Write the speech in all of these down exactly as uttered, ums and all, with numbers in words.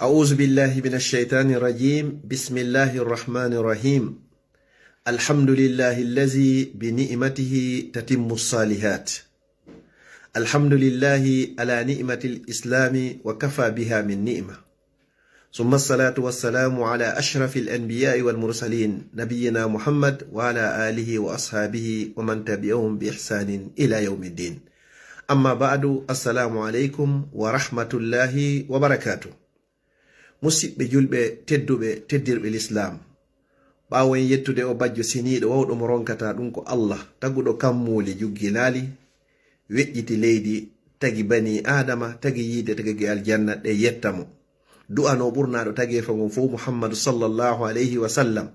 أعوذ بالله من الشيطان الرجيم. بسم الله الرحمن الرحيم. الحمد لله الذي بنعمته تتم الصالحات. الحمد لله على نعمة الإسلام وكفى بها من نعمة. ثم الصلاة والسلام على أشرف الأنبياء والمرسلين نبينا محمد وعلى آله وأصحابه ومن تبعهم بإحسان إلى يوم الدين. أما بعد، السلام عليكم ورحمة الله وبركاته. Musidɓe julɓe tedduɓe, teddirɓe Lislaam, ɓaawo en yettude o bajjo seniiɗo wawɗo mo ronkata ɗum ko Allah, taguɗo kammuuli juggilaali, weƴƴiti leydi, tagi banii Aadama, tagi yiide, tagi aljanna, ɗe yetta mo. Du'ano ɓurnaaɗo tageefa ngon fof, Muhammadu sallallahu alayhi wa sallam,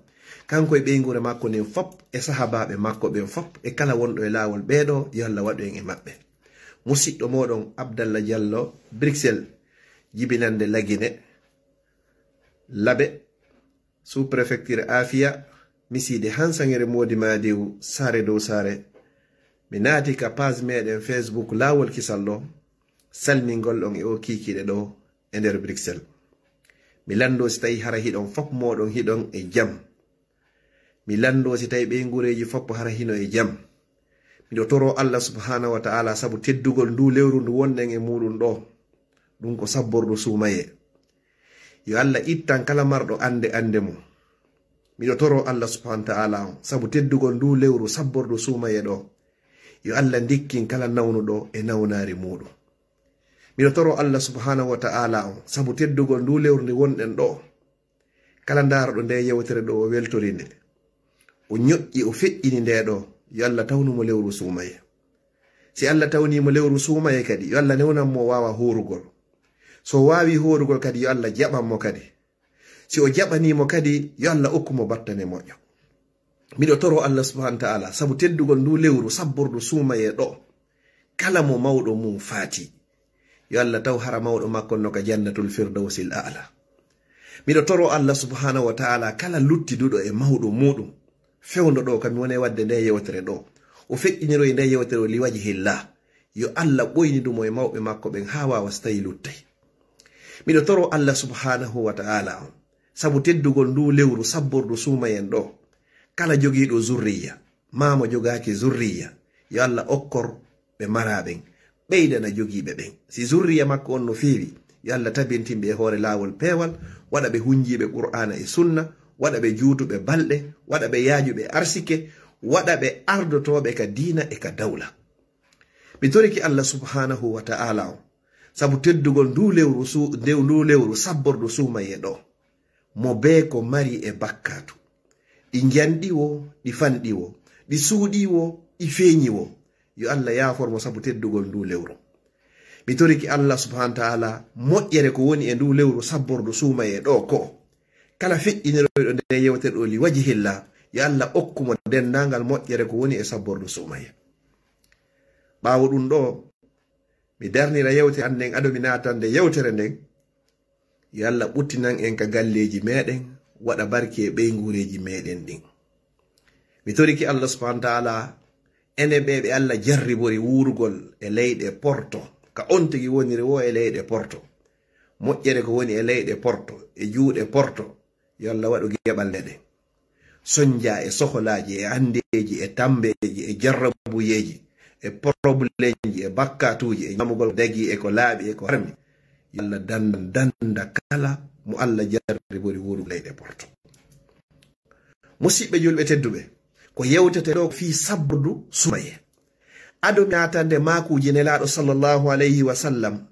kanko e ɓeynguure makko nden fop, e sahabaaɓe makko ɓen fop, e kala wonɗo e laawol ɓeeɗo, yo Allah waɗu en e maɓɓe. Musiɗɗo mooɗon Abdallah Diallo, Bruxelles, jibinannde Lagine, Labe, sous-préfecture Afia, misiide Hansangere Moodi Maadiw, saare dow saare. Mi naati ka page meɗen Facebook Laawol Kisal ɗo, salmingol on e o kiikiiɗe ɗo e nder Bruxelles. Mi lanndo si tawi hara hiɗon fop mooɗon hiɗon e jam. Mi lanndo si tawi ɓeynguureeji fop hara hino e jam. Miɗo toro Allah subhanahu wa ta'ala sabu teddugol ndu lewru ndu wonɗen e muɗum ɗo. Ɗum ko sabbordu suumayee. Yo Allah ittan kala marɗo annde annde mum. Miɗo toro Allah subhanahu wa ta'ala on sabu teddugol ndu lewru sabbordu suumayee ɗo. Yo Allah ndikkin kala nawnuɗo e nawnaari muɗum. Miɗo toro Allah subhanahu wa ta'ala on sabu teddugol ndu lewru ndi wonɗen ɗo. Kala ndaarɗo nde yewtere ɗo o weltori nde. O ñoƴƴi o feƴƴini nde ɗo. Yo Allah tawnu mo lewru suumayee. Si Allah tawni mo lewru suumayee kadi, yo Allah newnan mo o waawa hoorugol. So o waawi hoorugol kadi, yo Allah jaɓan mo kadi. Si o jaɓanii mo kadi, yo Allah okku mo battane moƴƴo. Miɗo toro Allah subhanahu wa ta'ala, sabu teddugol ndu lewru sabbordu suumayee ɗo, kala mo mawɗo mum faati, yo Allah taw hara mawɗo makko no ka jannatul firdawsil a'la. Miɗo toro Allah subhanahu wa ta'ala, kala luttiduɗo e mawɗo muɗum, fewndo ɗo, kam mi woni e waɗde nde yewtere ɗo, o feƴƴiniroyi nde yewtere o liwajhillah, yo Allah ɓoynidu mo e mawɓe makko ɓen haa waawa so tawi luttay. Miɗo toro Allah subhanahu wa ta'ala on, sabu teddugol ndu lewru sabbordu suumayee ɗo, kala jogiiɗo zurriya, maa mo jogaaki zurriya, yo Allah okkor ɓe maraa ɓen, ɓeydana jogiiɓe ɓen. Si zurriya makko on no feewi, yo Allah tabintin ɓe e hoore laawol peewal, waɗa ɓe hunjiiɓe Qur'aana e Sunna, waɗa ɓe juutuɓe balɗe, waɗa ɓe yaajuɓe arsike, waɗa ɓe ardotooɓe ka diina e ka dawla. Mi torike Allah subhanahu wa ta'ala on, sabu teddugol ndu lewru su-, ndew-, ndu lewru sabbordu suumayee ɗo. Mo bee ko mari e bakkaatu. Ɗi njanɗi wo, ɗi fanɗi wo, ɗi suuɗi wo, ɗi feeñi wo. Yo Allah yaafor mo sabu teddugol ndu lewru. Mi torike Allah subhanahu wa ta'ala moƴƴere ko woni e ndu lewru sabbordu suumayee ɗo ko. Kala feƴƴiniroyɗo nde yewtere ɗo liwajhillah, yo Allah okku mo denndaangal moƴƴere ko woni e sabbordu suumayee. Ɓaawo ɗum ɗo, mi darnira yewtere an nden, ado mi naatande yewtere nden. Yo Allah ɓuttinan en ka galleeji meɗen, waɗa barke e ɓeynguureeji meɗen ɗin. Mi torike Allah subhanahu wa ta'ala, enen ɓe ɓe Allah jarribori wuurugol e leyɗe porto, ka on tigi woniri wo e leyɗe porto. Moƴƴere ko woni e leyɗe porto, e juuɗe porto, yo Allah waɗu geɓal nde ɗen. Sonja e sokolaaji, e anndeeji, e tambeeji, e jarrabuyeeji, e problemji, e bakkatuuji, e ñamugol ko dagii, e ko laaɓi, e ko harmi. Yo Allah dannda, dannda kala mo Allah jarribori wuurugol leyɗe porto. Musidɓe julɓe tedduɓe, ko yewtete ɗo fii sabbordu suumayee. Ado mi naatande maakuuji Nelaaɗo sallallahu alayhi wa sallam,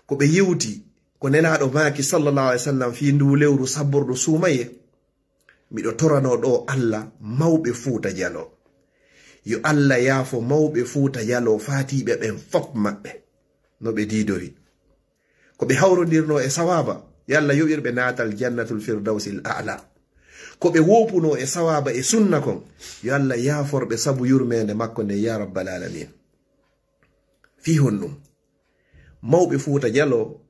ko ɓe yewti, ko Nelaaɗo maaki sallallahu alayhi wa sallam fii ndu lewru sabbordu suumayee. Miɗo torano ɗo Allah mawɓe Fuuta Jaloo. Yo Allah yaafo mawɓe Fuuta Jaloo faatiiɓe ɓen fop maɓɓe, no ɓe diidori. Ko ɓe hawrondirno e sawaaba, yo Allah yoɓir ɓe naatal jannatul firdawsil a'la. Ko ɓe woopuno e sawaaba e sunna kon, yo Allah yaafor ɓe sabu yurmeende makko nden, ya rabbal alamin. Fii honɗum? Mawɓe Fuuta Jaloo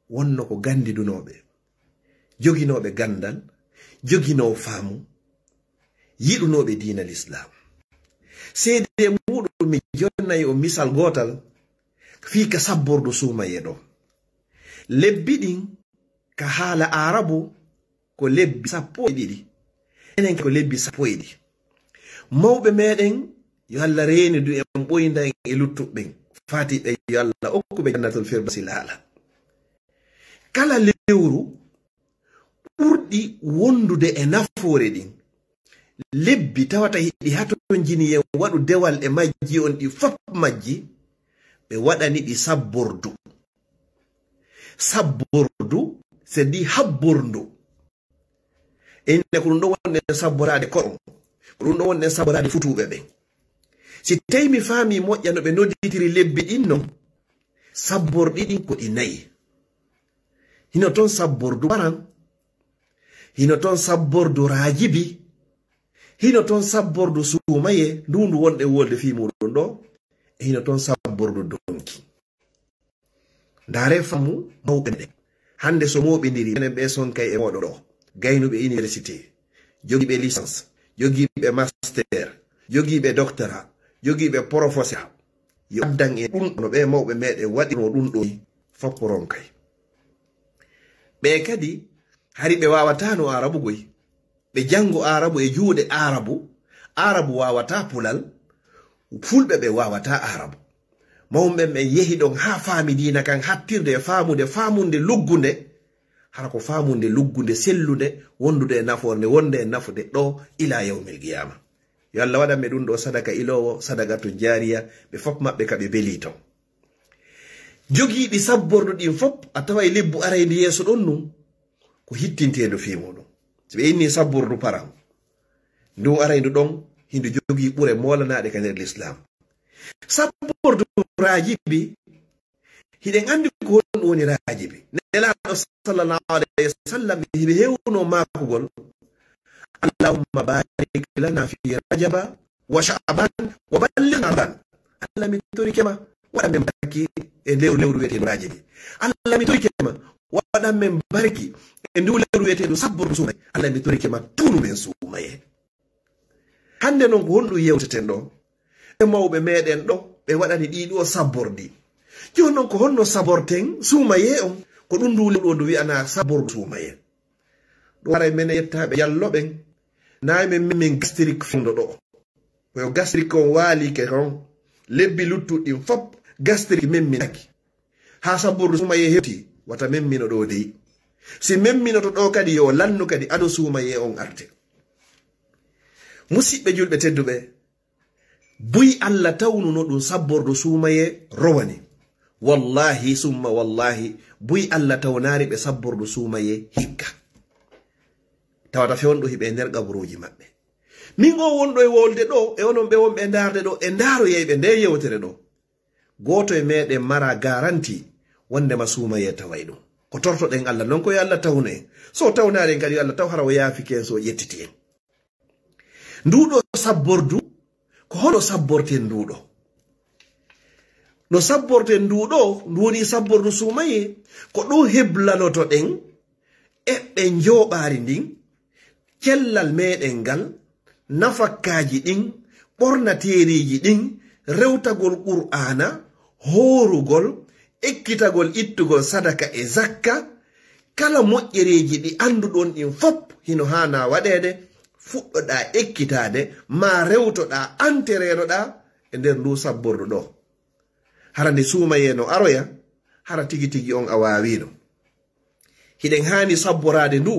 wonno ko ganndidunooɓe, joginooɓe ganndal, joginoo faamu, yiɗunooɓe diina Lislaam. Seedee muɗum mi jonnay on misal gootal fii ka sabbordu suumayee ɗo. Lebbi ɗin ka haala Aarabu ko lebbi sappo e ɗiɗi. Enen ko lebbi sappo e ɗiɗi. Mawɓe meɗen, yo Allah reenidu en ɓoyda en e luttuɓe ɓen. Faati ɓe, yo Allah okku ɓe Jannatul Firdawsi laala. Kala lewru ɓurɗi wondude e nafoore ɗin, lebbi tawata hiɗi hatonjini en waɗu dewal e majji on, ɗi fop majji, ɓe waɗani ɗi sabbordu. Sabbordu, c'est-à-dire habbordu. Enne ko ɗum ɗo wonɗen sabboraade koɗo, ko ɗum ɗo wonɗen sabboraade futuuɓe ɓen. Si tawi mi faami moƴƴa no ɓe nodditiri lebbi ɗin non, sabborɗi ɗin ko ɗi nayi. Hino ton sabbordu paran, hino ton sabbordu raajibi, hino ton sabbordu suumaye, ndu ndu wonɗen wolde fii muɗum ɗo, e hino ton sabbordu donki. Ndaare faamu mawɓe meɗen. Hannde so mooɓindiri, enen ɓe sonkay e mooɗo ɗo, gaynuɓe université, jogiiɓe licence, jogiiɓe master, jogiiɓe doctorat, jogiiɓe professeur. Yo addan en ɗum no ɓe mawɓe meɗen waɗirno ɗum ɗo fopporon kay. Ɓe kadi, hari ɓe waawataano Aarabu goy. Ɓe janngo Aarabu e juuɗe Aarabu. Aarabu waawataa Pulal, Fulɓe ɓe waawataa Aarabu. Mawɓe ɓen yehi ɗon haa faami diina kan hattirde e faamude, faamunde luggunde. Hara ko faamunde luggunde, sellunde, wondude e nafoore, nde wonde e nafude ɗo ilaa yawmil qiyaama. Yo Allah waɗan ɓe ɗum ɗo sadaka iloowo, sadaqatun jaariya, ɓe fof maɓɓe ka ɓe belii ton. Jogiiɗi sabbordu ɗin fof, a taway lebbu arayndi yeeso ɗon nun, ko hittinteendu fii muɗum. Si ɓe inni sabbordu paran, ndun arayndu ɗon, hindu jogii ɓure moolanaaɗe ka nder Lislaam. Sabbordu raajibi, hiɗen anndi ko honɗum woni raajibi. Nelaaɗo sallallahu alayhi wa sallam, hiɓe heewno maakugol, "Allahumma barik lana fi Rajaba wa Sha'ban wa ballighna Ramadan." Allah, mi torike ma, waɗan men barki e lewru, lewru wi'eteendu raajibi. Allah, mi torike ma, waɗan men barki e ndu lewru wi'eteendu sabbordu suumaye. Allah, mi torike ma, tunu men suumaye. Hannde non ko honɗum yewteten ɗo? E mawɓe meɗen ɗo, ɓe waɗani ɗii ɗoo sabbordi. Jooni non ko honno sabborten suumayee on? Ko ɗum ndu lewru o ndu wi'anaa sabbordu suumayee. Ɗum haray men yettaaɓe Jallo ɓen. Nayi men, men gastrique fewndo ɗo. Ko yo gastrique on waalike kon. Lebbi luttuɗi ɗin fop gastrique memminaki. Haa sabbordu suumayee hewti, wata memmino ɗo dey. Si memminoto ɗo kadi, yo lannu kadi ado suumayee on arte. Musiɓɓe julɓe tedduɓe, buy Allah tawnuno ɗum sabbordu suumayee rowani. Wallahi summa wallahi, buy Allah tawnaari ɓe sabbordu suumayee hikka. Tawata fewndo hiɓe nder qaburuuji maɓɓe. Min o wonɗo e wolde ɗo, e onon ɓe wonɓe e ndaarde ɗo, e ndaaroyayɓe nde yewtere ɗo. Gooto e meɗen mara garanti wondema suumayee taway ɗum. Ko tortoɗen Allah non ko yo Allah tawnu en. So tawnaari en kadi yo Allah taw hara o yaafike en, so o ƴettiti en. Nduɗo sabbordu, ko hono sabborten nduɗo? No sabborten nduɗo, ndu woni sabbordu suumayee, ko ɗo heblanotoɗen eɓɓe njooɓaari ndin, cellal meɗen ngal, nafakkaaji ɗin, ɓornateereeji ɗin, rewtagol Qur'aana, hoorugol, ekkitagol ittugol sadaka e zakka, kala moƴƴereeji ɗi annduɗon ɗin fop hino haana waɗeede, fuɗɗoɗaa ekkitaade, maa rewtoɗaa, antereenoɗaa e nder ndu sabbordu ɗo. Hara nde suumayee no aroya, hara tigi tigi on a waawiino. Hiɗen haani sabboraade ndu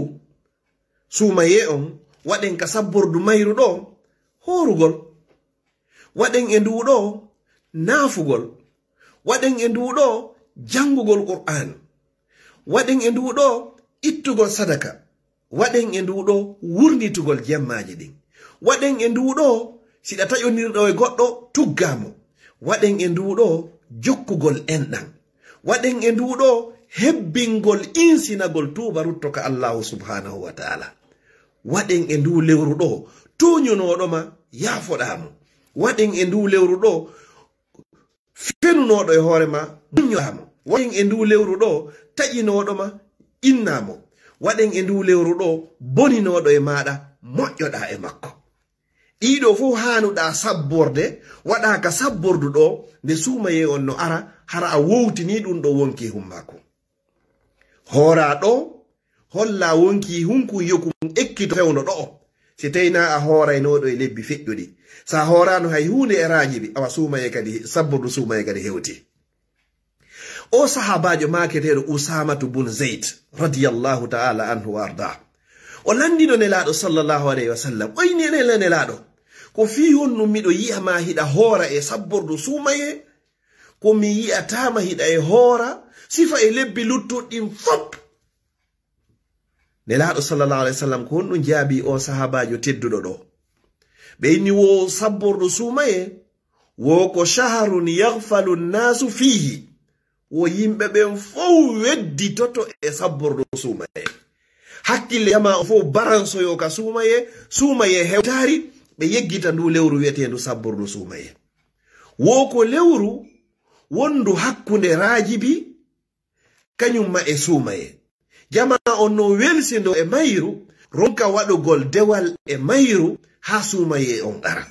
suumayee on, waɗen ka sabbordu mayru ɗo, hoorugol. Waɗen e ndu ɗo naafugol. Waɗen e ndu ɗo janngugol Qur'aan. Waɗen e ndu ɗo ittugol sadaka. Waɗen e ndu ɗo wurnitugol jemmaaji ɗin. Waɗen e ndu ɗo, si ɗa taƴondirɗo e goɗɗo, tuggaa mo. Waɗen e ndu ɗo jokkugol enɗan. Waɗen e ndu ɗo hebbingol, insinagol tuuba rutto ka Allaahu subhaanahu wa ta'aala. Waɗen e ndu lewru ɗo tooñunooɗo ma, yaafoɗaa mo. Waɗen e ndu lewru ɗo fenunooɗo e hoore ma, muññoɗaa mo. Waɗen e ndu lewru ɗo taƴinooɗo ma, innaa mo. Waɗen e ndu lewru ɗo boninooɗo e maaɗa, moƴƴoɗaa e makko. Ɗii ɗoo fof haanuɗaa sabborde, waɗaa ka sabbordu ɗo, nde suumayee on no ara, hara a wowtinii ɗum ɗo wonki e hummaako. Hooraa ɗo, holla wonkii hunkun yoku mun ekkito fewndo ɗo'o. Si tawi naa a hooraynooɗo e lebbi feƴƴuɗi, si a hooraano hay huunde e raajibi, awa suumayee kadi, sabbordu suumayee kadi hewtii. O sahaabaajo maaketeeɗo Usaamatu bun Zayd, radiyallahu ta'ala anhu wa ardaa, o lanndino Nelaaɗo sallallahu alayhi wa sallam, o inni, "Nela-, Nelaaɗo, ko fii honɗun miɗo yi'a ma hiɗa hoora e sabbordu suumayee, ko mi yi'ataa ma hiɗa e hoora sifa e lebbi luttuɗi ɗin fow?" Nelaaɗo sallallahu alayhi wa sallam, ko honɗun jaabii o sahaabaajo tedduɗo ɗo? Ɓe inni, wo sabbordu suumayee, wo ko shahrun yaghfalu nnaasu fiihi, wo yimɓe ɓen fow wedditoto e sabbordu suumayee. Hakkille jamaa on fow baransoyoo ka suumayee, suumayee hewtaari, ɓe yeggita nduu lewru wi'eteendu sabbordu suumayee. Wo ko lewru wonndu hakkunde raajibi, kañun ma e suumayee. Jamaa on non welsindoo e mayru, ronka waɗugol dewal e mayru haa suumayee on ara.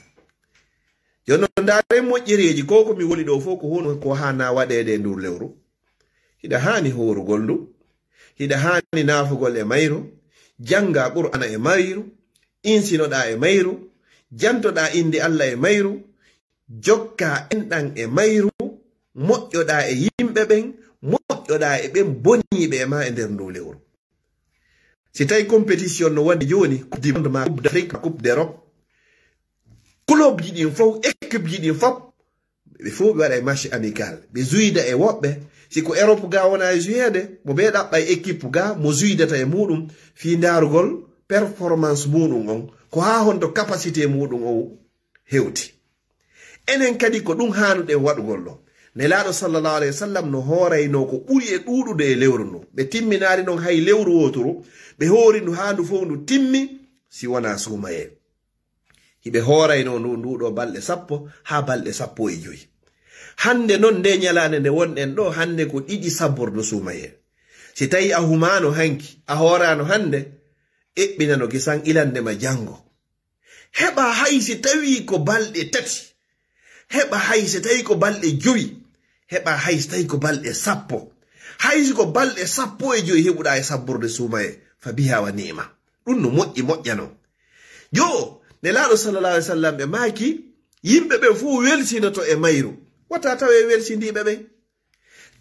Jooni non ndaaren moƴƴereeji, ko ko mi woli ɗoo fow ko honɗun ko haanaa waɗeede e nduu lewru. Hiɗa haani hoorugol ndu. Hiɗa haani naafugol e mayru. Janngaa Qur'aana e mayru. Insinoɗaa e mayru. Jantoɗaa innde Alla e mayru. Jokkaa enɗan e mayru, moƴƴoɗaa e yimɓe ɓen, moƴƴoɗaa e ɓen boniiɓe e maa e nder nduu lewru. Si tawi compétition no wonde jooni, Coupe du Monde maa Coupe d'Afrique maa Coupe d'Europe, clubji ɗin fow, équipeji ɗin fow, ɓe fow ɓe waɗay match amical. Ɓe juyda e woɓɓe. Si ko Europe gaa wona e juyeede, mo ɓe ɗaɓɓay équipe gaa, mo juydata e muuɗum, fii ndaarugol performance muuɗum on, ko haa honto capacité muuɗum on hewti. Enen kadi ko ɗum haanuɗen waɗugol ɗo. Nelaaɗo sallallahu alayhi wa sallam no hooraynoo ko ɓuri e ɗuuɗude e lewru ndun. Ɓe timminaali non hay lewru wooturu, ɓe hoori ndu haa ndu fow ndu timmi, si wonaa suumayee. Hiɓe hooraynoo ndu, ndu ɗo balɗe sappo haa balɗe sappo e jowi. Hannde non nde ñalaande nde wonɗen ɗo, hannde ko ɗiɗi sabbordu suumayee. Si tawi a humaano hanki, a hooraano hannde, eɓɓinano kisan ilande ma janngo. Heɓa hay si tawii ko balɗe tati. Heɓa hay si tawii ko balɗe jowi. Heɓa hay si tawii ko balɗe sappo. Hay si ko balɗe sappo e jowi heɓuɗaa e sabborde suumayee, fa biha wa ni'ma. Ɗum no moƴƴi, moƴƴano. Yo, Nelaaɗo sallallahu alaihi wasallam ɓe maaki, yimɓe ɓen fof welsinoto e mayru. Wata tawe welsindiiɓe ɓen.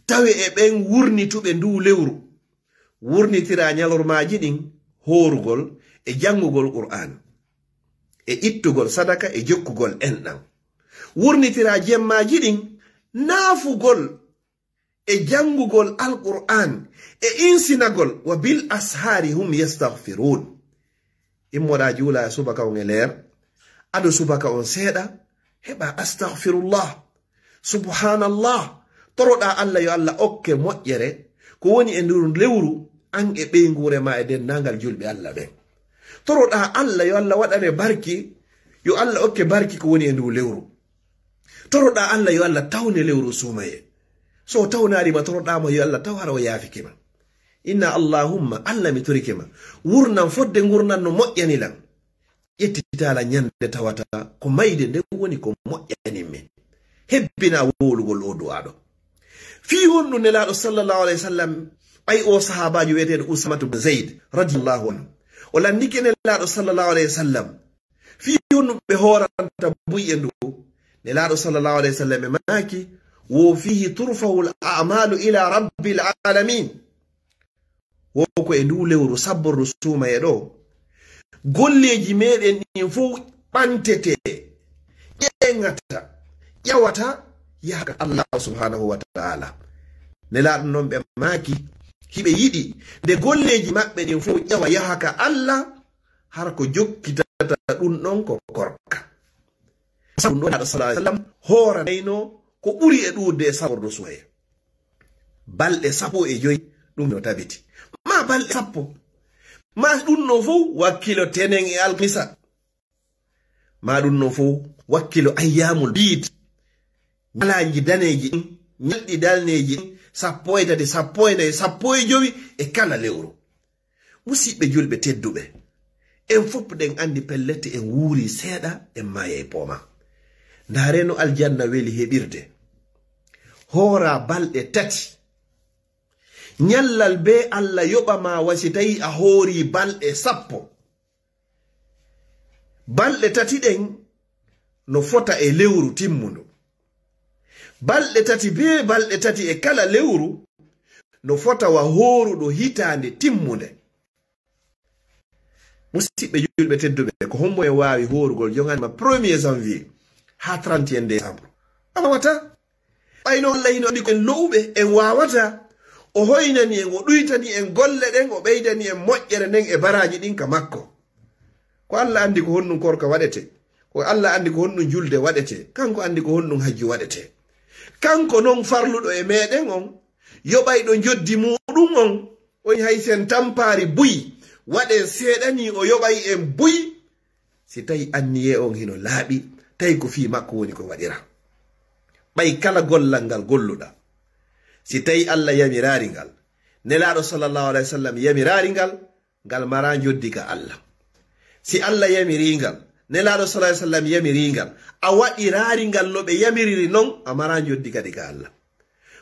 Tawe e ɓen wurnituɓe nduu lewru. Wurnitira ñalormaaji ɗin hoorugol e janngugol Qur'aan, e ittugol sadaka e jokkugol enɗan. Wurnitira jemmaaji ɗin naafugol e janngugol Alqur'aan e insinagol, wa bil ashaari hum yastaghfiruun. Immoɗaa juula e subaka on e leer, ado subaka on seeɗa, heɓa astaghfirullah, subhanallah, toroɗaa Alla yo Alla okke moƴƴere ko woni e nduu lewru, an e ɓeynguure maa e denndaangal julɓe Alla ɓen. Toroɗaa Alla yo Alla waɗane barki, yo Alla okke barki ko woni e nduu lewru. Toroɗaa Alla yo Alla tawne lewru suumayee. So o tawnaari ma, toroɗaa mo yo Alla taw hara o yaafike ma. Inna Allahumma, Alla mi torike ma, wurnan fodde ngurnan no moƴƴani lan. Ƴettitaala ñande tawata ko mayde nden woni ko moƴƴanin mi. Hebbinaa wowlugol oo du'aa ɗoo. Fii honɗun Nelaaɗo sallallahu alaihi wasallam, ɓay oo sahaabaajo wi'eteeɗo Usaamatu bin Zayd radiyallahu anhu, o lanndike Nelaaɗo sallallahu alaihi wasallam fii honɗun ɓe hooranta buy e nduu. Nelaaɗo sallallahu alaihi wasallam e maaki, wo fiihi turfa'ul a'maalu ila rabbil alamin. Wo ko e nduu lewru sabbordu suumayee ɗoo, golleeji meɗen ɗin fof ɓantete, ƴeeŋata, ƴawata, yaha ka Allaahu subhaanahu wa ta'aala. Nelaaɗo non ɓe maaki, hiɓe yiɗi nde golleeji maɓɓe ɗin fof ƴawa yaha ka Alla, hara ko jokkitata ɗum ɗon ko korka. Sabu ɗum ɗoo Nelaaɗo sallallahu alaihi wasallam hooranayno ko ɓuri e ɗuuɗude e sabbordu suumayee. Balɗe sappo e joy ɗum no tabiti. Maa balɗe sappo. Maa ɗum ɗon fof wakkilo tenen e alkamisa. Maa ɗum ɗon fof wakkilo ayyaamul biid. Ñalaaji daneeji ɗin, ñalɗi daneeji ɗin, sappo e tati, sappo e nayi, sappo e jowi e kala lewru. Musiɓɓe julɓe tedduɓe, en fof ɗen anndi pellet en wuuri seeɗa, en maayay poomaa. Ndaaree no aljanna weli heɓirde. Hooraa balɗe tati. Ñallal bee Allah yoɓa ma wa si tawi a hoori balɗe sappo. Balɗe tati ɗen no fota e lewru timmundu. Balɗe tati bee balɗe tati e kala lewru no fota wa hooruɗo hitaande timmunde. Musidɓe julɓe tedduɓe, ko hombo en waawi hoorugol joŋani ma premier janvier haa trente et un décembre? A waawataa. Ɓay no Allah hino anndi ko en lo'uɓe, en waawataa. O hoynani en, o ɗuytani en golle ɗen, o ɓeydani en moƴƴere nden e baraaji ɗin ka makko. Ko Allah anndi ko honɗum korka waɗetee. Ko Allah anndi ko honɗum julde waɗetee. Kanko anndi ko honɗum hajju waɗetee. Kanko non farluɗo e meɗen on, yoɓayɗo njoddi muɗum on, on hay sen tampaari buy, waɗen seeɗa ni o yoɓay en buy. Si tawi anniyee on hino laaɓi, tawi ko fii makko woni ko waɗira. Ɓay kala gollal ngal golluɗa, si tawi Allah yamiraari ngal, Nelaaɗo sallallahu alayhi wa sallam yamiraari ngal, ngal maraa njoddi ka Allah. Si Allah yamiri ngal, Nelaaɗo sallallahu alayhi wa sallam yamiri ngal, a waɗiraari ngal no ɓe yamiriri non, a maraa njoddi kadi ka Allah.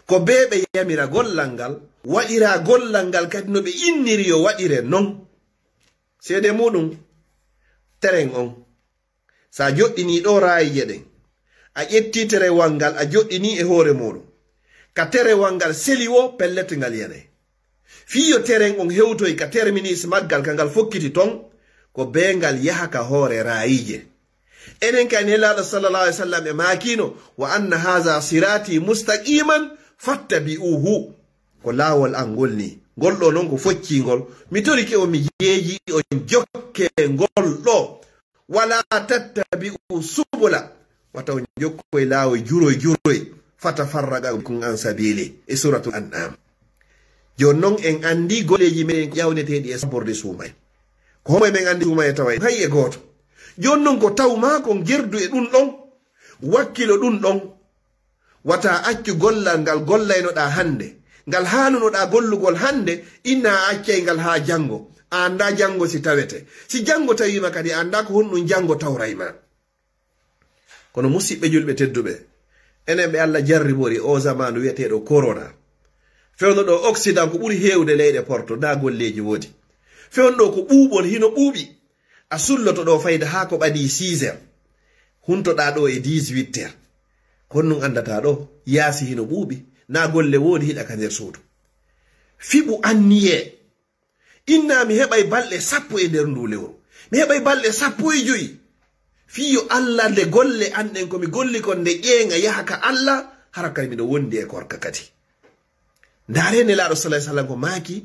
Ko bee ɓe yamira gollal ngal, waɗiraa gollal ngal kadi no ɓe inniri yo waɗire non. Seede muɗum, teren on. Sa joɗɗinii ɗoo raayiije ɗen, a ƴettii terewal ngal a joɗɗinii e hoore muuɗum. Ka terewal ngal seli woo, pellet ngal yanay. Fii yo teren on hewtoy ka terminus maggal ka ngal fokkiti ton, ko bee ngal yaha ka hoore raayiije. Enen kay Nelaaɗo sallallahu alayhi wa sallam e maakiino, "Wa anna haza sirati mustaqiman fattabi'uhu." Ko laawol an ngol nii. Ngol ɗoo non ko foccii ngol. Mi torike on, mi yeeji on jokke ngol ɗoo. "Wala tattabi'u subula." Wata on jokkoy laawol juroy juroy. "Fatafarraqa bikum an sabili." E Suratul An'am. Jooni non en anndi golleeji meɗen ko ƴawneteeɗi e sabborde suumaye. Ko homo e men anndi suumaye tawa en hay e gooto. Jooni non ko taw maa kon gerdu e ɗum ɗon. Wakkilo ɗum ɗon. Wata accu gollal ngal gollaynoɗaa hannde, ngal haanunoɗaa gollugol hannde, inna a accay ngal haa janngo. A anndaa janngo si tawete. Si janngo tawiima kadi, a anndaa ko honɗum janngo tawray ma. Kono musidɓe julɓe tedduɓe, enen ɓe Allah jarribori oo zamaanu wi'eteeɗo korona. Fewndo ɗo Occident ko ɓuri heewde leyɗe porto, ndaa golleeji woodi. Fewndo ɗo ko ɓuuɓol hino ɓuuɓi. A sulloto ɗo fayda haa ko ɓadii six heures. Huntoɗaa ɗo e dix-huit heures. Ko honɗum anndataa ɗo? Yaasi hino ɓuuɓi. Naa golle woodi hiɗa ka nder suudu. Fiɓu anniyee. Inna mi heɓay balɗe sappo e nder ndu lewru. Mi heɓay balɗe sappo e jowi. Fii yo Allah nde golle an ɗen ko mi golli kon nde ƴeeŋa yaha ka Allah, hara kay miɗo wondi e korka kadi. Ndaare Nelaaɗo sallallahu alaihi wasallam ko maaki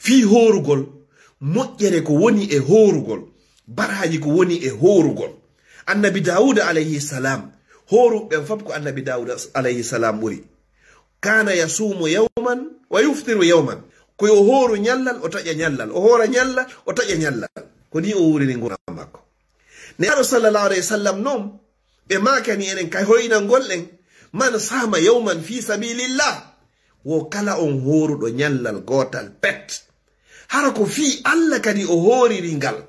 fii hoorugol, moƴƴere ko woni e hoorugol, baraaji ko woni e hoorugol. Annabi Daawuda alayhi salam, hooruɓe ɓen fop ko Annabi Daawuda alayhi salam ɓuri. Kana yasuumu yawman wa yuftiru yawman. Ko yo hooru ñallal, o taƴa ñallal. O hoora ñallal, o taƴa ñallal. Ko ni o wuuriri nguurndam makko. Nelaaɗo sallallahu alayhi wasallam non, ɓe maakani enen kay hoynangol en, "Man saama yawman fi sabilillah." Wo kala on hooruɗo ñallal gootal pet. Hara ko fii Allah kadi o hooriri ngal.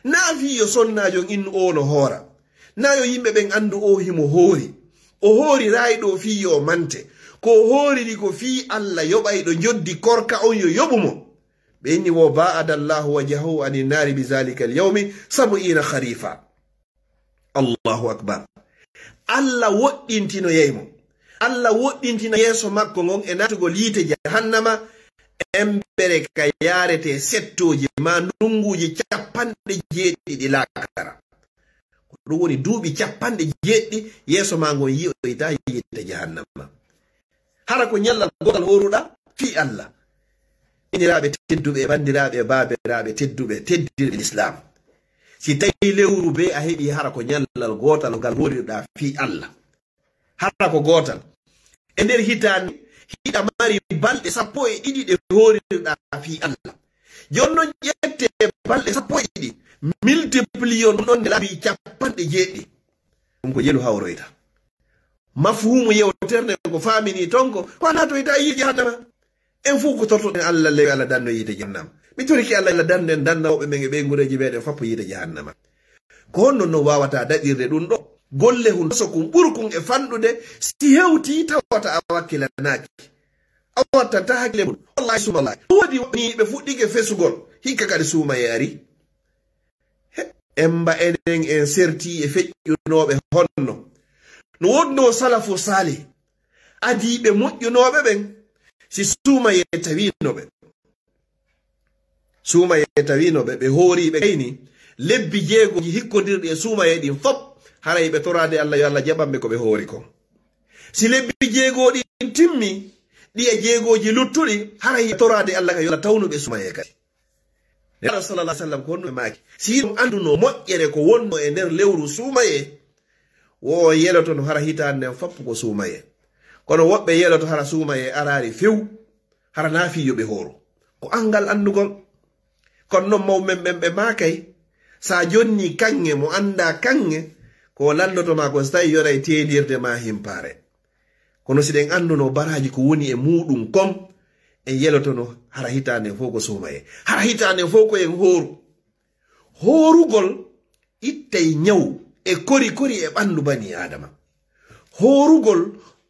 Naa fii yo sonnaajo on innu o no hoora. Naa yo yimɓe ɓen anndu o himo hoori. O hoori raayɗo fii yo o mante. Ko o hooriri ko fii Allah yoɓayɗo njoddi korka on yo yoɓu mo. Ɓe inni wo ba'ada Allahu wajhahu ani nari bi zalikal yawmi sab'ina kharifa. Allahu akbar. Allah woɗɗintinoyay mo. Allah woɗɗintina yeeso makko ngon e naatugol yiite jahannama, embere ka yaarete settooji ma ndunguuji capanɗe jeeɗiɗi laakara. Ko ɗum woni duuɓi capanɗe jeeɗiɗi yeeso ma ngon yi'oyta yiite jahannama. Hara ko ñallal gootal hooruɗa fii Allah. Inniraaɓe tedduɓe e banndiraaɓe e baabiraaɓe tedduɓe, teddirɓe Lislaam. Si tawi lewru bee a heɓi hara ko ñallal gootal ngal hoorirɗa fii Allah. Hara ko gootal. E nder hitaande, hiɗa mari balɗe sappo e ɗiɗi ɗe hoorirɗa fii Allah. Jooni non ƴette balɗe sappo e ɗiɗi, multiplier on ɗon nde laabi capanɗe jeeɗiɗi. Ɗum ko jelu hawroyta. Mafhumu yewtere nden ko faamini ton ko, ko a naatoyta yiite jahannama. En fof ko tortoɗen Allah, lewi Allah danno yiite jahannama. Mi torike Allah, Allah danno en, danna woɓɓe men e ɓeynguureeji meɗen fof yiite jahannama. Ko honno non wawata daɗirde ɗum ɗo? Golle hun so kun ɓurkun e fanɗude, si hewti tawata a wakkilanaaki. A wattanta hakkille mun. Wallahi Ay subhanallah. Woodi ni ɓe fuɗɗike fesugol. Hikka kadi suumaye ari. He, emba enen en serti e feƴƴunooɓe honno. No wonno salafu salih. Adiiɓe moƴƴunooɓe ɓen. Si suumaye tawino ɓe. Suumaye tawino ɓe, ɓe hooriiɓe kayni. Lebbi jeegooji hikkondirɗi e suumaye ɗin fop. Haray ɓe toraade Allah yo Allah jaɓanɓe ko ɓe hoori kon. Si lebbi jeegoo ɗin timmi, ɗi e jeegooji luttuɗi, haray toraade Allah ka yo Allah tawnu ɓe suumaye kadi. Nelaaɗo sallallahu alaihi wasallam ko honno ɓe maaki? Si on annduno moƴƴere ko wonno e nder lewru suumaye, wo on yelotono hara hitaande nden fop ko suumaye. Kono woɓɓe yeloto hara suumaye araari few, hara naa fii yo ɓe hooru. Ko anngal anndugol. Kono non mawɓe men ɓen ɓe maakay, sa jonni kaŋŋe mo anndaa kaŋŋe, ko o landoto ma ko si tawi yonay teenirde ma himpaare. Kono si ɗen annduno baraaji ko woni e muuɗum kon, en yelotono hara hitaande fow ko suumaye. Hara hitaande fow ko en hooru. Hoorugol ittay ñaw e kori kori e ɓanndu bani Aadama. Hoorugol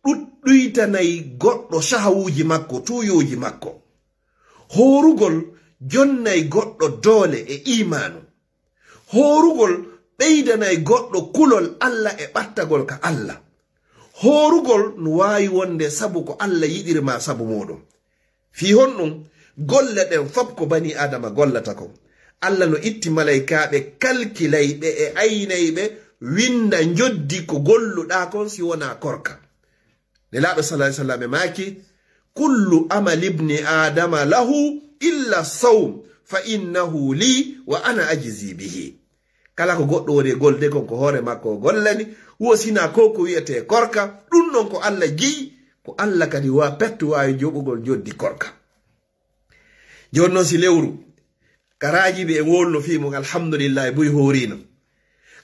ɗuɗɗuytanay goɗɗo shahawuuji makko, tuuyooji makko. Hoorugol jonnay goɗɗo doole e iimaanu. Hoorugol ɓeydanay goɗɗo kulol Allah e ɓattagol ka Allah. Hoorugol no waawi wonde sabu ko Allah yiɗiri ma sabu muuɗum. Fii honɗum? Golle ɗen fop ko bani Aadama gollata kon. Allah no itti malaykaaɓe kalkilayɓe e aynayɓe winnda njoddi ko golluɗaa kon si wonaa korka. Nelaaɗo sallallahu alaihi wasallam e maaki, "Kullu amali ibni Aadama lahu illa sawm, fa innahu li wa ana ajzi bihi." Kala ko goɗɗo woni e golde kon ko hoore makko o gollani, wo sinaa ko ko wi'etee korka, ɗum ɗon ko Allah jeyi, ko Allah kadi wa pettu waawi joɓugol njoddi korka. Jooni noon si lewru, karaaji ɓe e wolno fii mum, alhamdulillahi, buy hoorino.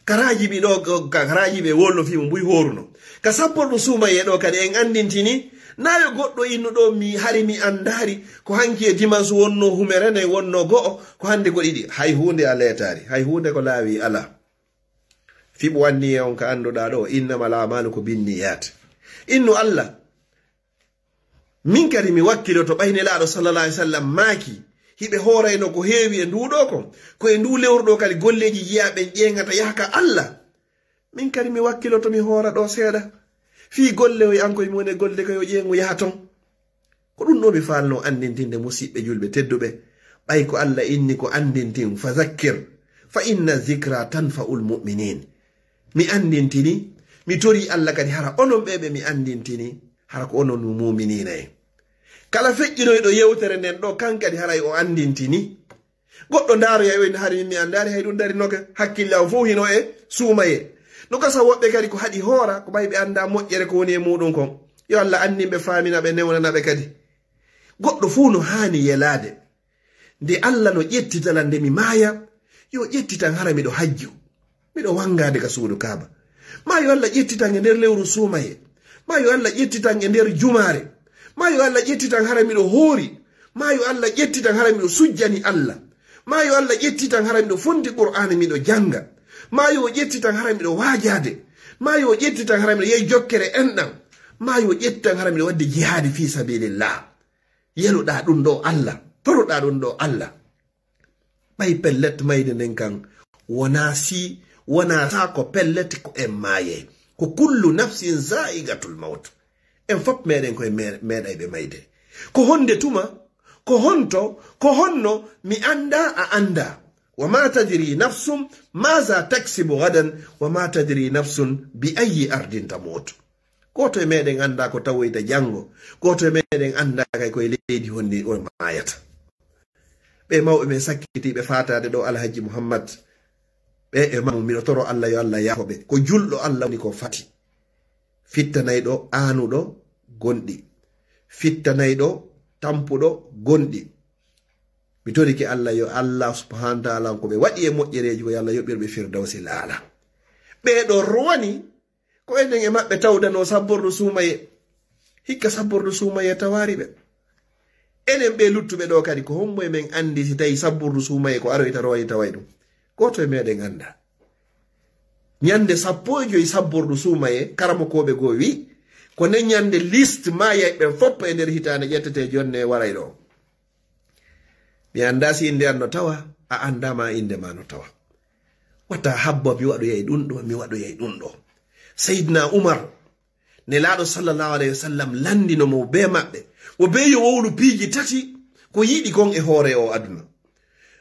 Karaaji ɓe ɗo, ka-, karaaji ɓe e wolno fii mum, buy hooruno. Ka sappordu suumaye ɗo kadi en anndintini, naa yo goɗɗo innu ɗo mi hari mi anndaari, ko hanki e dimanche wonno humere ne wonno go'o, ko hannde ko ɗiɗi. Hay huunde a leetaari, hay huunde ko laawi alaa. Fiɓu anniye on ka annduɗaa ɗo, innamal a'malu ko binniyat. Innu Allah, min kadi mi wakkiloto ɓay Nelaaɗo sallallahu alaihi wasallam maaki, hiɓe hoorayno ko heewi e nduu ɗoo kon, ko e nduu lewru ɗoo kadi golleeji jiyaaɓe ɓen ƴeeŋata yaha ka Allah. Min kadi mi wakkiloto mi hoora ɗoo seeɗa. Fii golle o e an koye mum woni e golde ka yo ƴeeŋu yaha ton. Ko ɗum ɗoo mi faalnoo anndintinde musiɓɓe julɓe tedduɓe. Ɓay ko Allah inni ko anndintin, fa zakkir, fa inna zikra tanfa'ul mu'minin. Mi anndintini, mi torii Allah kadi hara onon ɓee ɓe mi anndintini, hara ko onon muuminiina en. Kala feƴƴinoyɗo yewtere nden ɗoo, kan kadi haray o anndintini. Goɗɗo ndaaroya o inna hari min mi anndaari hay ɗum darinoke, hakkille am fow hino e suumaye. No gasa woɓɓe kadi ko haɗi hoora, ko ɓay ɓe anndaa moƴƴere ko woni e muuɗum kon. Yo Allah annin ɓe, faamina ɓe, newnana ɓe kadi. Goɗɗo fow no haani yelaade. Nde Allah no ƴettita lan nde mi maaya, yo ƴettitan hara miɗo hajju, miɗo wangaade ka suudu Kaaba. Maa yo Allah ƴettitan e nder lewru suumaye. Maa yo Allah ƴettitan e nder jumaare. Maa yo Allah ƴettitan hara miɗo hoori. Maa yo Allah ƴettitan hara miɗo sujjani Allah. Maa yo Allah ƴettitan hara miɗo fondi Qur'aana miɗo jannga. Maa yo ƴettitan hara miɗo waajaade. Maa yo ƴettitan hara miɗo yehi jokkere enɗam. Maa yo ƴettitan hara miɗo waɗde jihaadi fii sabilillah. Yeluɗaa ɗum ɗo Allah, toroɗaa ɗum ɗo Allah. Ɓay pellet mayde nden kan, wonaa si, wonaa sa ko pellet ko en maayay. Ko kullu nafsin zaa'iqatul mawt. En fop meɗen koye me-, meeɗayɓe mayde. Ko honde tuma, ko honto, ko honno, mi anndaa, a anndaa. Wa ma tadri nafsun maza taksibu gadan, wa ma tadri nafsun bi ayyi ardin tamut. Gooto e meɗen anndaa ko tawoyta janngo. Gooto e meɗen anndaa kay koye leydi honndi o maayata. Ɓe mawɓe men sakkitiiɓe faataade ɗo, Alhaji Muhammad, ɓe e mamu, miɗo toro Allah yo Allah yaafo ɓe. Ko julɗo Allah woni ko fati. Fittanayɗo aanuɗo gonɗi. Fittanayɗo tampuɗo gonɗi. Mi torike Allah yo Allah subhanahu wa ta'ala ko ɓe waɗi e moƴƴereeji ko yo Allah yoɓir ɓe firdawsi laala. Ɓee ɗo rowani ko enen e maɓɓe tawdanoo sabbordu suumaye. Hikka sabbordu suumaye tawaari ɓe. Enen ɓee luttuɓe ɗo kadi, ko hombo e men anndi si tawi sabbordu suumaye ko aroyta rowani taway ɗum? Gooto e meɗen anndaa. Ñande sappo e joy sabbordu suumaye, karamokooɓe goo wi, ko nden ñande liste maayay ɓen fop e nder hitaande ƴettete jonne waray ɗo. Mi anndaa si innde an no tawa, a anndaa ma innde ma no tawa. Wata habbo mi waɗoyay ɗum ɗo, mi waɗoyay ɗum ɗo. Seydina Umar, Nelaaɗo sallallahu alayhi wa sallam lanndino mo bee maɓɓe. Mo bee yo wowlu piiji tati ko yiɗi kon e hoore o aduna.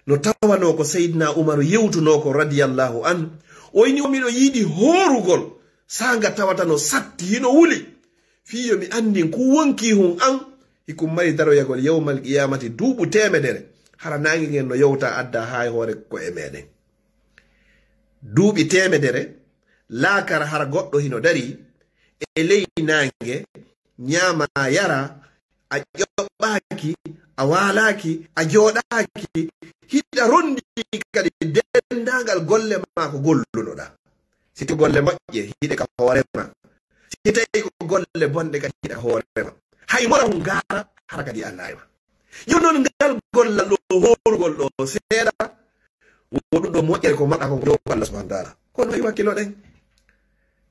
No tawanoo ko Seydina Umar yewtunoo ko radiyallahu anhu. O inni o miɗo yiɗi hoorugol saanga tawata no satti hino wuli. Fii yo mi anndin ku wonkii hun an, hikum mari daroyagol yawmal qiyaamati duuɓu teemedere. Hara naange ngen no yowta adda haa e hoore ko e meɗen. Duuɓi teemedere, laakara hara goɗɗo hino dari e ley naange, ñaama yara, a ƴoɓɓaaki, a waalaaki, a jooɗaaki, hiɗa rondi kadi denndaangal golle maa ko gollunoɗaa. Si tawi golle moƴƴe, hiɗe ka hoore ma. Si tawi ko golle bonɗe kadi hiɗe ka hoore ma. Hay mora hun gaara, hara kadi a laayma. Yo non ngal gollal ɗo hoorugol ɗo seeɗa, wo ɗum ɗo moƴƴere ko maɗa kon ko dow Allah subhanahu wa ta'ala. Kono e wakkilo ɗen.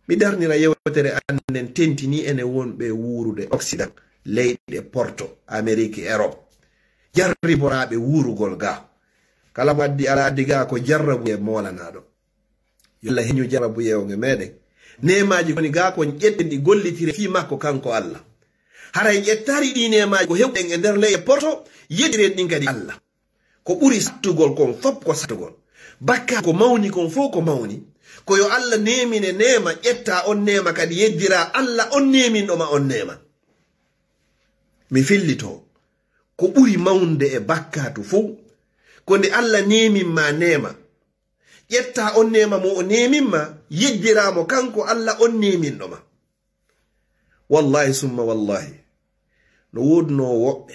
Mi darnira yewtere an nden tentini ene wonɓe wuurude Occident, leyɗe Porto, Amerique, Europe. Jarriboraaɓe wuurugol ga. Kala mo addi ala addi ga ko jarrabu e moolanaɗo. Yo Allah heñu jarrabu e on e meɗen. Neemaaji koni ga kon ƴetten ɗi gollitire fii makko kanko Allah. Haray ƴettari ɗi neemaaji ko heɓuɗen e nder leyɗe Porto, yeddiren ɗin kadi Allah. Ko ɓuri sattugol kon fop ko sattugol. Bakka ko mawni kon fof ko mawni. Ko yo Allah neemine neema, ƴetta on neema kadi yeddira Allah on neeminɗo ma on neema. Mi fillito, ko ɓuri mawnde e bakkaatu fof, ko nde Allah neemin ma neema. Ƴetta on neema mo o neemin ma, yeddira mo kanko Allah on neeminɗo ma. Wallahi summa wallahi, no woodunoo woɓɓe,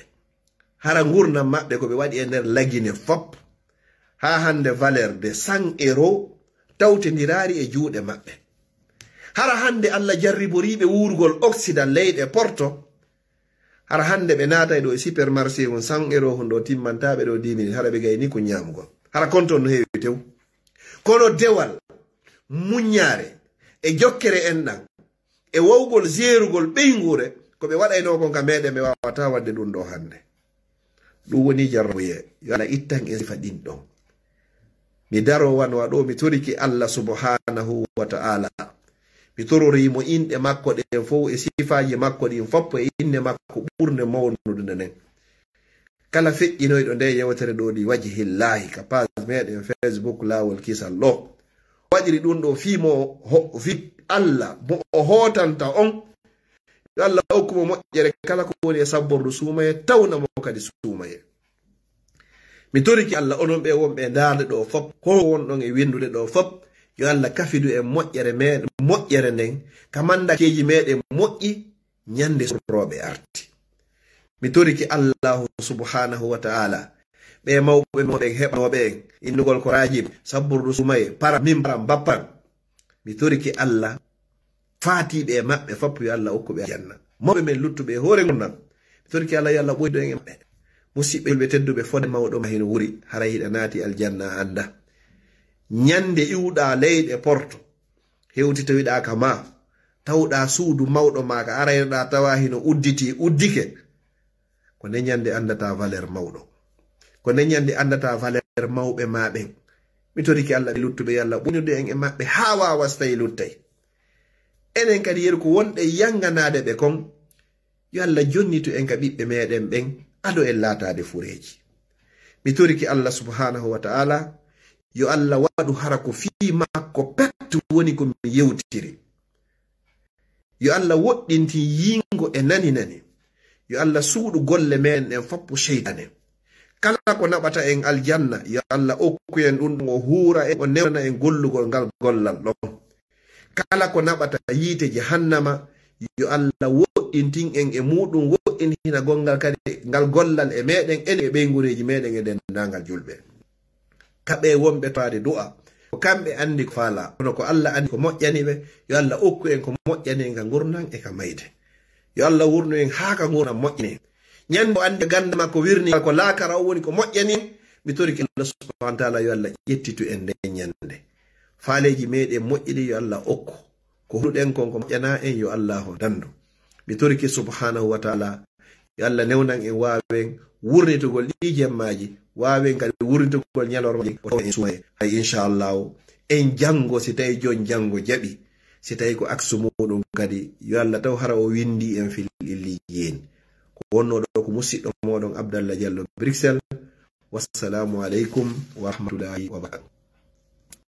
hara ngurndan maɓɓe ko ɓe waɗi e nder lagine fop, haa hannde valeur de cent euros tawtindiraari e juuɗe maɓɓe. Hara hannde Allah jarriboriiɓe wuurugol Occident leyɗe Porto, hara hannde ɓe naatay ɗo e supermarché hun cent euros hun ɗo timmantaa ɓe ɗo dix minutes, hara ɓe gayni ko ñaamugol. Hara konton no heewi tew. Kono dewal, muññaare, e jokkere enɗan, e wawgol jeerugol ɓeynguure, ko ɓe waɗaynoo kon ka meɗen, ɓe waawataa waɗde ɗum ɗo hannde. Ɗum woni jarrabuyee. Yo Allah ittan en sifa ɗin ɗon. Mi daro wano ɗo, mi toriki Allah subhanahu wa ta'ala. Mi torori mo inɗe makko ɗen fow e sifaaji makko ɗin fop e inne makko ɓurnde mawnude nden. Kala feƴƴinoyɗo nde yewtere ɗo li wajhillahi ka page meɗen Facebook Laawol Kisal ɗo, waɗiri ɗum ɗo fii mo ho-, fii Allah mo o hootanta on. Yo Allah hokku mo moƴƴere kala ko woni e sabbordu suumaye, tawna mo kadi suumaye. Mi toriki Allah, onon ɓe wonɓe e ndaarde ɗo fop, ko wonɗon e winndude ɗo fop, yo Allah kafidu en moƴƴere me-, moƴƴere nden, ka manndakeeji meɗen moƴƴi, ñande sorrooɓe arti. Mi toriki Allahu subhanahu wa ta'ala, ɓe mawɓe meɗen heɓanooɓe en innugol ko Rajib, sabbordu suumaye, para min, para mbappan. Mi toriki Allah, faatiiɓe e maɓɓe fop, yo Allah okku ɓe aljanna. Mawɓe men luttuɓe e hoore ngurndan, mi toriki Allah, yo Allah ɓoydo en e maɓɓe. Musidɓe julɓe tedduɓe, fode mawɗo ma hino wuri, haray hiɗa naati aljanna a annda. Ñande iwɗa leyɗe Porto, hewtitoyɗa ka ma, tawɗa suudu mawɗo ma ka araynoɗa tawa hino udditi, uddike. Ko nde ñande anndata valeur mawɗo. Ko nde ñande anndata valeur mawɓe ma ɓen. Mi torike Allah ɓe luttuɓe, yo Allah ɓoynude en e maɓɓe haa waawa so tawi luttay. Enen kadi yeru ko wonɗe yanganaade ɓe kon, yo Allah jonnitu en ka ɓiɓɓe meɗen ɓen, ado en laataade fureeji. Mi torike Allah subhanahu wa ta'ala, yo Allah waɗu hara ko fii makko pet woni ko mi yewtiri. Yo Allah woɗɗintin yiingo e nani nani. Yo Allah suuɗu golle men ɗen foppu seytaane. Kala ko naɓata en aljanna, yo Allah okku en ɗum, o huura en, o newnana en gollugol ngal gollal ɗon. Kala ko naɓata yiite jahannama, yo Allah woɗɗintin en e muɗum, woɗɗintina gongal kadi ngal gollal e meɗen, en e ɓeyngureeji meɗen e denndaangal julɓe. Ka ɓe wonɓe taade du'a, ko kamɓe anndi ko faala, kono ko Allah anndi ko moƴƴani ɓe. Yo Allah okku en ko moƴƴani en ka ngurndan e ka mayde. Yo Allah wurnu en haa ka ngurndan moƴƴani en. Ñande o anndi ganda makko wirni ko laakara, o woni ko moƴƴani en. Mi torike Allah subhanahu wa ta'ala, yo Allah ƴettitu en nden ñande. Faaleeji meɗen moƴƴi ɗi, yo Allah okku. Ko huɗuɗen kon ko moƴƴana en, yo Allahu dandu. Mi torike subhanahu wa ta'ala, yo Allah newnan en waawen wurnitugol ɗi jemmaaji, waawen kadi wurnitugol ñalormaaji, o tawa en suumaye. Hay inchallahu, en janngo, si tawi jooni janngo jaɓi, si tawi ko aksu muɗum kadi, yo Allah taw hara o winndi en fil illiyin. Ko wonnoo ɗo ko musiɗɗo mooɗon Abdallah Diallo Bruxelles. Wassalamu aleykum wa rahmatullahi wa barakatuh.